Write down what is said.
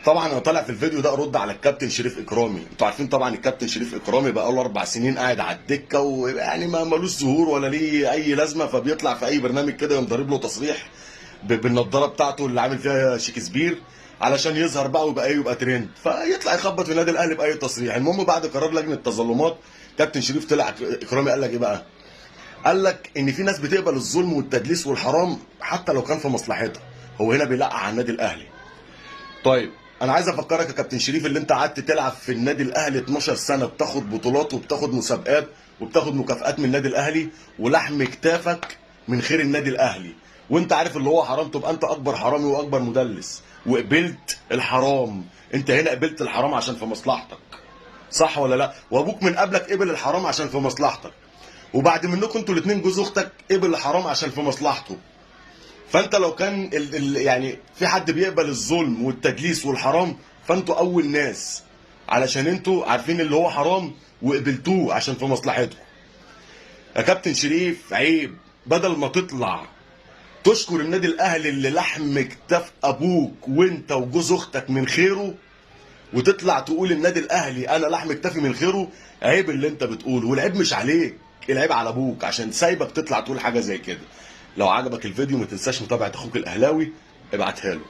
طبعا انا طالع في الفيديو ده ارد على الكابتن شريف اكرامي. انتوا عارفين طبعا الكابتن شريف اكرامي بقى له 4 سنين قاعد على الدكه، ويعني ما ملوش ظهور ولا ليه اي لازمه، فبيطلع في اي برنامج كده يقوم ضارب له تصريح بالنضاره بتاعته اللي عامل فيها شكسبير علشان يظهر بقى ويبقى ايه، يبقى ترند، فيطلع يخبط في النادي الاهلي باي تصريح. المهم بعد قرار لجنة التظلمات كابتن شريف طلع اكرامي قال لك ايه بقى؟ قال لك ان في ناس بتقبل الظلم والتدليس والحرام حتى لو كان في مصلحتها. هو هنا بيلقع على النادي الاهلي. طيب انا عايز افكرك يا كابتن شريف، اللي انت قعدت تلعب في النادي الاهلي 12 سنة، بتاخد بطولات وبتاخد مسابقات وبتاخد مكافآت من النادي الاهلي، ولحم كتافك من خير النادي الاهلي، وانت عارف اللي هو حرام، تبقى انت اكبر حرامي واكبر مدلس وقبلت الحرام. انت هنا قبلت الحرام عشان في مصلحتك، صح ولا لا؟ وابوك من قبلك قبل الحرام عشان في مصلحتك، وبعد منكم انتوا الاثنين جوز اختك قبل الحرام عشان في مصلحته. فانت لو كان ال ال يعني في حد بيقبل الظلم والتدليس والحرام فانتوا اول ناس، علشان انتوا عارفين اللي هو حرام وقبلتوه عشان في مصلحتكم. يا كابتن شريف عيب، بدل ما تطلع تشكر النادي الاهلي اللي لحم كتاف ابوك وانت وجوز اختك من خيره، وتطلع تقول النادي الاهلي انا لحم كتافي من خيره، عيب اللي انت بتقوله. والعيب مش عليك، العيب على ابوك عشان سايبك تطلع تقول حاجة زي كده. لو عجبك الفيديو ما تنساش متابعه اخوك الاهلاوي، ابعتها له.